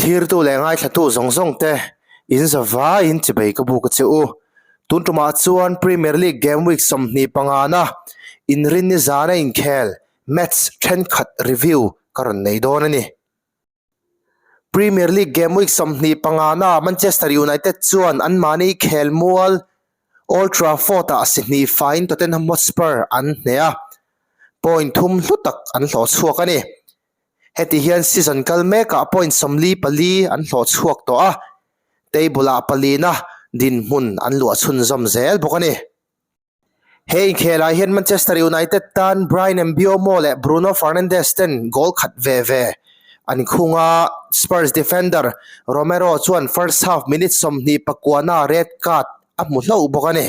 Thlirtu leh ngaithlatu zawng zawng te in zavaiin chibei ka buk a che u. Tun tumah chuan Premier League game week 25 na inrinni zana inkhel match thenkhat review ka rawn nei dawn a ni. Premier League game week 25 na Manchester United chuan anmahni khelmual Old Trafford-ah si hnih faiin Tottenham Hotspur an hneh a, point thum hlu tak an hlawh chhuak a ni. Heti hian season kal mekah point 44 an hlawh chhuak tawh a, table-ah palina dinhmun an luah chhunzawm zel bawk a ni. He inkhelah hian Manchester United tan Bryan Mbeumo leh Bruno Fernandes ten goal khat ve ve an khung a, Spurs defender Romero chuan first half minute 29 na red card a hmu hlauh bawk a ni.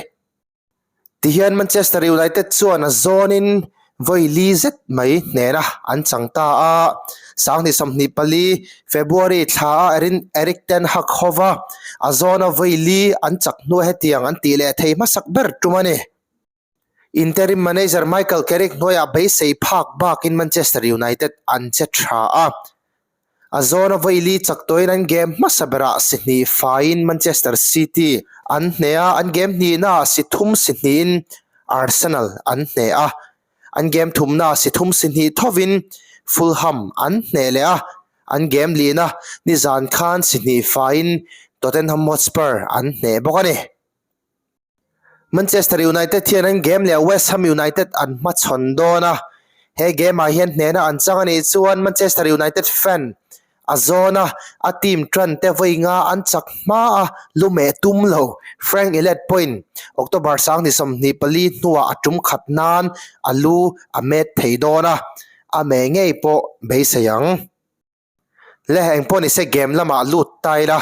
Tihian Manchester United chuan a zawnin vawi li zet mai hnena an chang ta a, 2024 February thla a Erik ten Hag hova a zawna vawi li an chak hnu hetiang an tih leh thei hmasak ber tum a ni. Interim manager Michael Carrick hnuaiah beisei phak bakin Manchester United an che tha a, A zawna vawi li chak tawhin an game hmasa berah si hnih faiin Manchester City an hneh a, an game hnihnaah si thum si hnihin Arsenal an hneh a, an game thumnaah si thum si hnih thovin Fulham an hneh leh a, an game lihna nizan khan si hnih faiin Tottenham Hotspur an hneh bawk a ni. Manchester United hian an game leh West Ham United an hmachhawn dawn a, he game ah hian hnehna an chang a nih chuan Manchester United fan a zawn a, a team tan te vawi nga an chak hma a, lumeh tum lo. Frank Ilett pawhin October 24 hnuah a tum khat nan a lu a met thei dawn a, a meh ngei pawh beisei ang. Le engpawh ni se game lamah lut ta ila,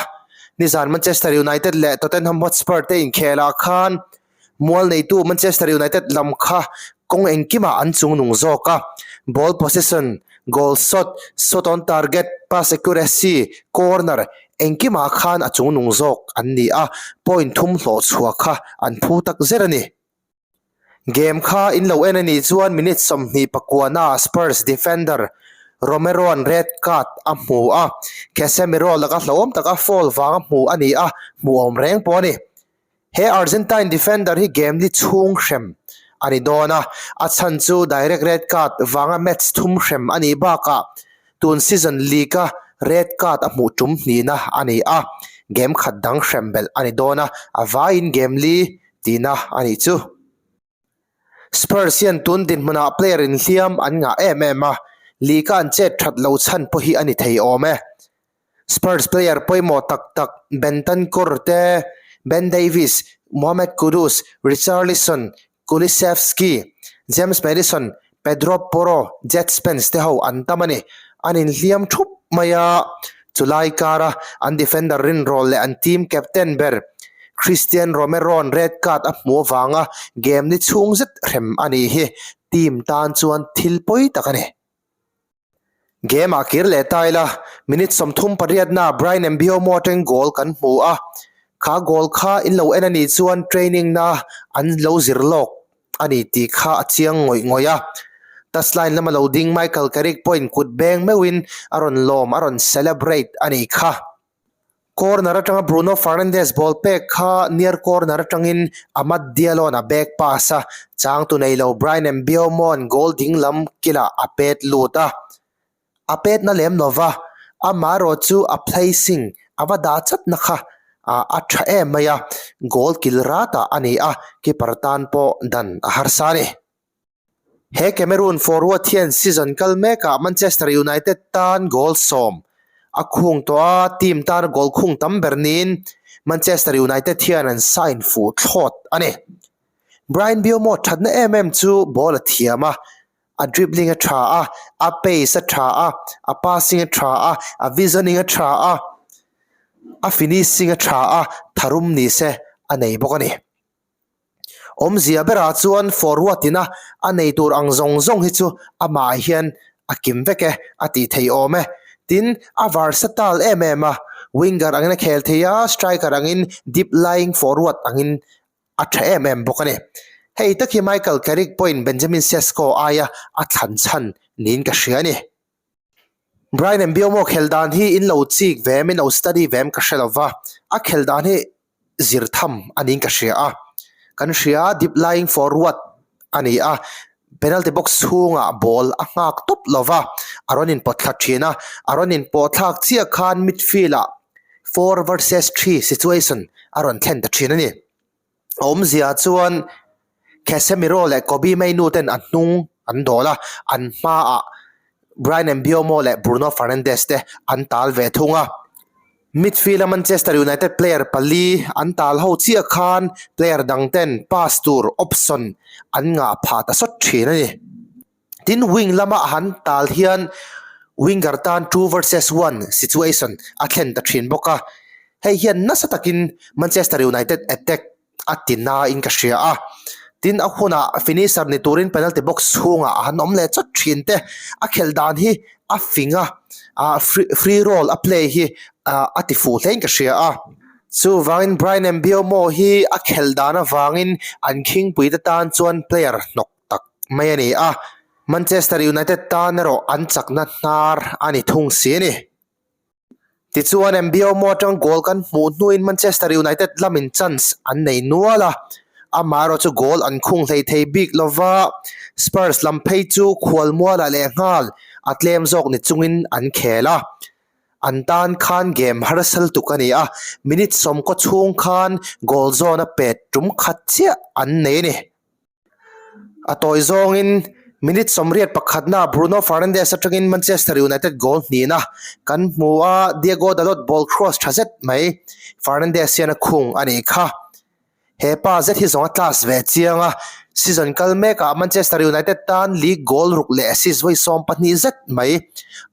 nizan Manchester United leh Tottenham Hotspur te inkhelah khan mual neitu Manchester United lam kha kawng engkimah an chungnung zawk a, ball possession, goal shot, shot on target, pass accuracy, corner engkimah khan a chungnung zawk an ni a, point thum hlawh chhuah kha an phu tak zet a ni. Game kha in lo en a nih chuan minute 29 na Spurs defender Romero-a'n red card a hmu a, Casemiro laka hlauhawm taka foul vanga hmu a ni a, hmuhawm reng pawh a ni. He Argentine defender hi game li chhung hrem a ni dawn a, a chhan chu direct red card vanga match thum hrem a nih bakah tun season league-a red card a hmuh tum hnihna a ni a, game khat dang hrem belh a ni dawn a, a vaiin game li tihna a nih chu. Spurs hian tun dinhmunah player inhliam an ngah em em a, league-a an chet that lo chhan pawh hi a ni thei awm e. Spurs player pawimawh tak tak Bentancur te, Ben Davies, Mohammed Kudus, Richarlison, Kulusevski, James Maddison, Pedro Porro, Djed Spence te ho an tam a ni. An inhliam thup mai a, chulai kara an defender rinrawl leh an team captain ber Cristian Romero-a'n red card a hmuh avanga game ni chhung zet hrem a nih hi team tan chuan thil pawi tak a ni. Game ah kir leh ta ila, minute 38 na Bryan Mbeumo atangin goal kan hmu a, kha goal kha in lo en a nih chuan training na an lo zir lawk a ni tih kha a chiang ngawih ngawih a. Touchline lama lo ding Michael Carrick pawhin kut beng meuhin a rawn lawm, a rawn celebrate a nih kha. Corner atanga Bruno Fernandes ball pek kha near corner atangin Amad Diallo-a'n a back pass a, changtu nei lo Bryan Mbeumo-a'n goal dinglam kilah a pet lut a. A pet na lem lova, amaherawh chu a placing a va dah chatna kha a tha em mai a, goal kil ratah a ni a, keeper tan pawh dan a harsa a ni. He Cameroon forward hian season kal mekah Manchester United tan goal 10 a khung tawh a, team tana goal khung tam ber niin Manchester United hian an sign fuh thlawt a ni. Bryan Mbeumo thatna em em chu ball a thiam a, a dribbling a tha a, a pace a tha a, a passing a tha a, a visioning a tha a, a finishing a tha a, tharum ni se a nei bawk a ni. Awmzia berah chuan forward ina a nei tur ang zawng zawng hi chu amah hian a kim vek e a tih thei awm e. Tin, a versatile em em a, winger angin a khel thei a, striker angin deep lying forward angin a tha em em bawk a ni. Hei tak hi Michael Carrick pawhin Benjamin Sesko aia a thlan chhan niin ka hria a ni. Bryan Mbeumo khel dan hi in lo chik ve em, in lo study ve em ka hre lo va, a khel dan hi zir tham a niin ka hria a. Kan hria deep lying forward a ni a, penalty box chhungah ball a nghak tawp lo va, a rawn inpawt thla thin a, a rawn inpawh thlak chiah khan midfield ah 4 vs 3 situation a rawn thlen ta thin a ni. A awmzia chuan Casemiro leh Kobbie Mainoo ten a hnung an dawl a, an hmaah Bryan Mbeumo leh Bruno Fernandes te an tal ve thung a. Midfield a Manchester United player pali an tal ho chiah khan player dang ten pass tur option an ngah phah ta sawt thin a ni. Tin, wing lama a han tal hian winger tan 2 vs 1 situation a thlen ta thin bawk a. Hei hian nasa takin Manchester United attack a ti nain ka hria a. Tin, a hunah finisher ni turin penalty box chhungah a han awm leh chawt thin te. A khelh dan hi a fing a, free role a play hi a ti fuh hlein ka hria a. Chuvangin Bryan Mbeumo hi a khelh dan avangin an khingpuite tan chuan player hnawk tak mai a ni a, Manchester United tan erawh an chakna hnar a ni thung si a ni. Tichuan Mbeumo atang goal kan hmuh hnuin Manchester United lamin chance an nei nual a, amaherawh chu goal an khung hlei thei bik lova, Spurs lam phei chu khualmualah lehnghal a tlem zawk ni chungin an khel a. An tan khan game harsa lutuk a ni a, minute sawmkaw chhung khan goal zawna pet tum khat chiah an nei a ni. A tawi zawngin minute 81 ah Bruno Fernandes atangin Manchester United goal hnihna kan hmu a, Diego Dalot ball cross tha zet mai Fernandes hian a khung a nih kha. He pa zet hi zawng a class ve chiang a, season kal mekah Manchester United tan league goal ruk leh assist vawi 12 zet mai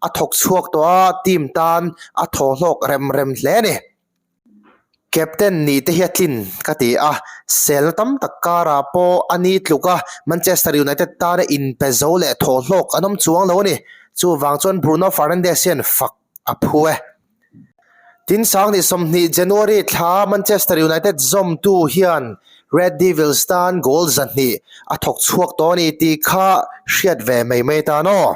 a thawk chhuak tawh a, team tan a thaw hlawk rem rem hle a ni. Captain nih te hi a tlin ka ti a, selna tam tak karah pawh a ni tluk a, Manchester United tana inpe zo leh thaw hlawk an awm chuang lo a ni. Chuvang chuan Bruno Fernandes hian fak a phu e. Tin 2020 January thla Manchester United zawmtu hian Red Devils tan goal 200 a thawk chhuak tawh a ni tih kha hriat ve mai mai tan aw.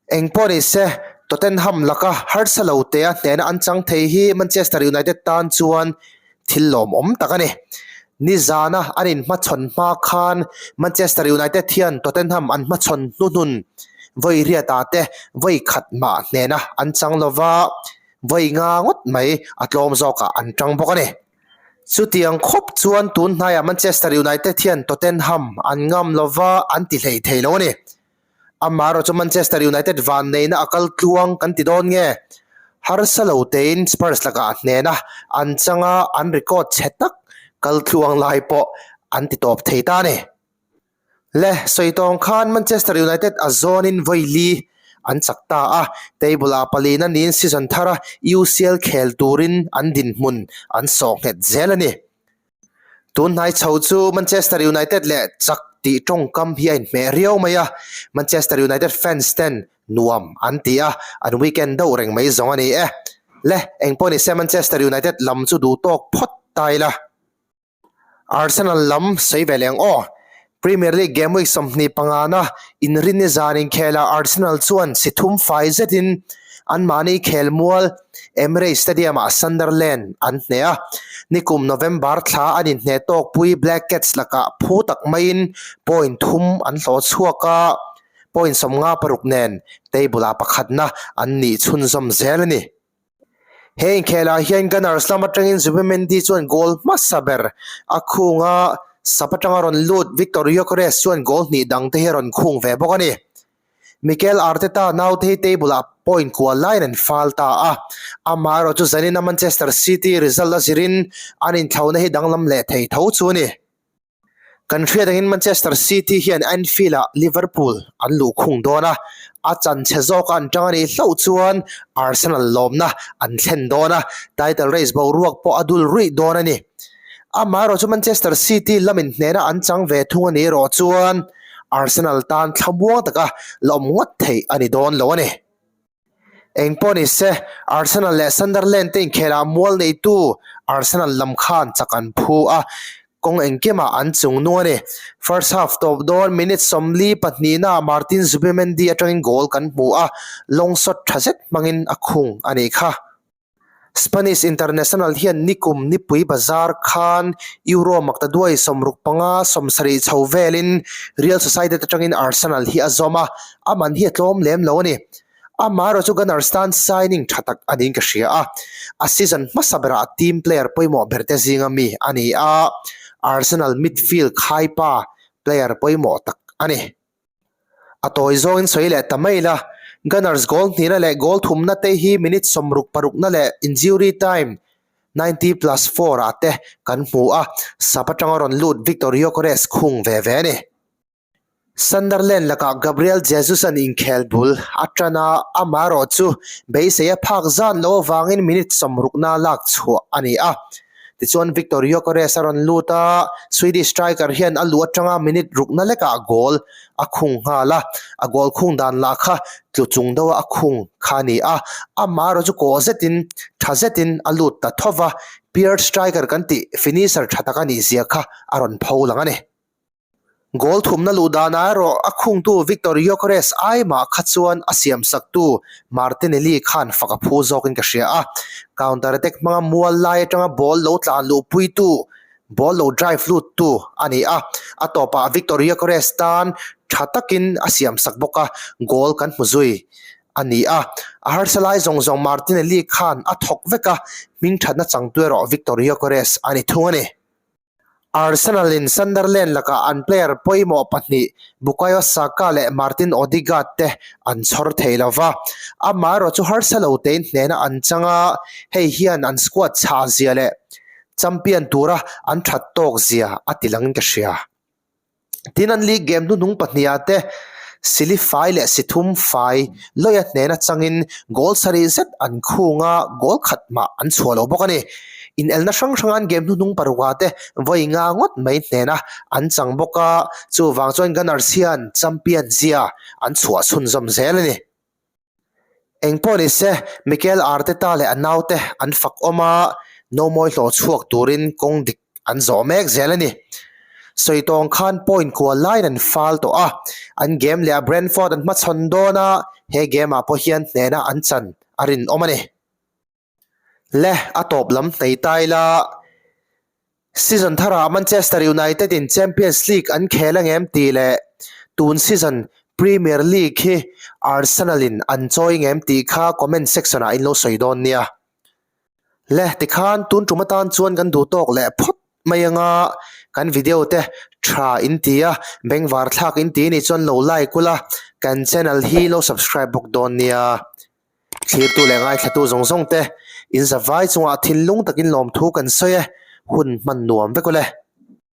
Eng pawh ni se, Tottenham laka harsa lo tea hnehna an chang thei hi Manchester United tan chuan thil lawmawm tak a ni. Nizana an inhmachhawn hma khan Manchester United hian Tottenham an hmachhawn hnuhnun vawi riatah te vawi khat mah hnehna an chang lova, vawi nga ngawt mai a tlawm zawkah an tang bawk a ni. Chutiang khawp chuan tun hnaiah Manchester United hian Tottenham an ngam lova an ti hlei thei lo a ni. Amaherawh chu Manchester United vanneihna a kal tluang kan ti dawn nge? Harsa lo tein Spurs lakah a hnena an changa an record chhe tak kal tluang lai pawh an ti tawp thei ta a ni. Le, sawi tawng khan Manchester United a zawnin vawi li an chak ta a, table ah palina niin season thara UCL khel turin an dinhmun an sawh nghet zel a ni. Tunhnai chho chu Manchester United leh chak tih tawngkam hi a inhmeh riau mai a, Manchester United fans ten nuam an ti a, an weekend deuh reng mai zawng a ni e. Le, engpawh ni se Manchester United lam chu duh tawk phawt ta ila. Arsenal lam sawi ve leh ang aw. Premier League game week 25 na inrinni zan inkhelah Arsenal chuan si thum fai zetin anmahni khelmual Emirates Stadium-ah Sunderland an hneh a. Nikum November thla an inhneh tawkpui Black Cats lakah phu tak maiin point thum an hlawh chhuak a, point 56 nen table-ah pakhatna an nih chhunzawm zel a ni. He inkhelah hian Gunners lam atangin Zubimendi chuan goal hmasa ber a khung a, sap atanga rawn lut Viktor Gyökeres chuan goal hnih dang te hi a rawn khung ve bawk a ni. Mikel Arteta naute hi table ah point kual laiin an fal ta a, amaherawh chu zanina Manchester City result a zirin an inthlauhna hi danglam leh thei tho chu a ni. Kan hriat angin Manchester City hian Anfield-ah Liverpool an luhkhung dawn a, a chanchhe zawka an tang a nih hlauh chuan Arsenal lawmna an thlen dawn a, title race boruak pawh a dul ruih dawn a ni. Amaherawh chu Manchester City lamin hnehna an chang ve thung a nih erawh chuan Arsenal tan thlamuang taka la awm ngawt theih a ni dawn lo a ni. Engpawh ni se, Arsenal leh Sunderland te inkhelah mual neitu Arsenal lam khan chak an phu a. Kawng engkimah an chung nung a ni. First half tawp dawn minute 40 pahnihnaah Martin Zubimendi atangin goal kan hmu a, long shot tha zet hmangin a khung a nih kha. Spanish international hian nikum nipui bazar khan Euro maktaduai 65 70 chho velin Real Sociedad atangin Arsenal hi a zawm a, a man hi a tlawm lem lo a ni. Amaherawh chu Gunners tan signing tha tak a niin ka hria a, a season hmasa berah team player pawimawh berte zinga mi a ni a, Arsenal midfield khaipa player pawimawh tak a ni. A tawi zawngin sawi leh ta mai la, Gunners goal hnihna leh goal thumna te hi minute 60 parukna leh injury time 90+4 ah te kan hmu a, sub atanga rawn lut Viktor Gyökeres khung ve ve a ni. Sunderland lakah Gabriel Jesus-a'n inkhel bul a tan a, amaherawh chu beisei a phak zan loh avangin minute 60na lak chhuah a ni a. Tichuan Viktor Gyökeres a rawn lut a, Swedish striker hian a luh atanga minute rukna lekah goal a khung nghal a, a goal khung dan lah kha tlu chung deuha a khung kha a ni a, amaherawh chu kaw zetin tha zetin a lut ta tho va, pure striker kan tih finisher tha tak a nih zia kha a rawn pho lang a ni. Goal thumna luh danah erawh a khungtu Viktor Gyökeres ai mah kha chuan a siamsaktu Martinelli khan fak a phu zawkin ka hria a. Counter attack hmanga mual lai atanga ball lo tlan luhpuitu, ball lo drive luttu a ni a. A tawpah Viktor Gyökeres tan tha takin a siamsak bawk a, goal kan hmu zui a ni a. A harsa lai zawng zawng Martinelli khan a thawk vek a, hmingthatna changtu erawh Viktor Gyökeres a ni thung a ni. Arsenal in Sunderland lakah an player pawimawh pahnih Bukayo Saka leh Martin Odegaard te an chhawr thei lo va, amaherawh chu harsa lo tein hnehna an chang a, hei hian an squad chhah zia leh champion tura an that tawk zia a ti langin ka hria. Tin, an league game hnuhnung pahniha te sili fai leh si thum fai lawia hnena changin goal sarih zet an khung a, goal khat mah an chhuah lo bawk a ni. Inelna hrang hranga an game hnuhnung parukah te vawi nga ngawt mai hnena an chang bawk a, chuvang chuan Gunners hian champion zia an chhuah chhunzawm zel a ni. Engpawh ni se, Mikel Arteta leh a naute an fak awm a, nomawi hlawh chhuak turin kawng dik an zawh mek zel a ni. Sawi tawng khan point kual laiin an fal tawh a, an game leh a Brentford an hmachhawn dawn a, he game ah pawh hian hnehna an chan a rinawm a ni. Le, a tawp lam hnei ta ila. Season tharah Manchester United in Champions League an khel angem tih leh tun season Premier League hi Arsenal in an chawi ngem tih kha comment section ah in lo sawi dawn nia. Le, tikhan tun tum atan chuan kan duh tawk leh phawt mai anga kan video te tha in ti a, bengvar thlak in ti nih chuan lo like ula, kan channel hi lo subscribe bawk dawn nia. Thlirtu leh ngaithlatu zawng zawng te, in zavai chungah thinlung takin lawmthu kan sawi e, hun hman nuam vek ule.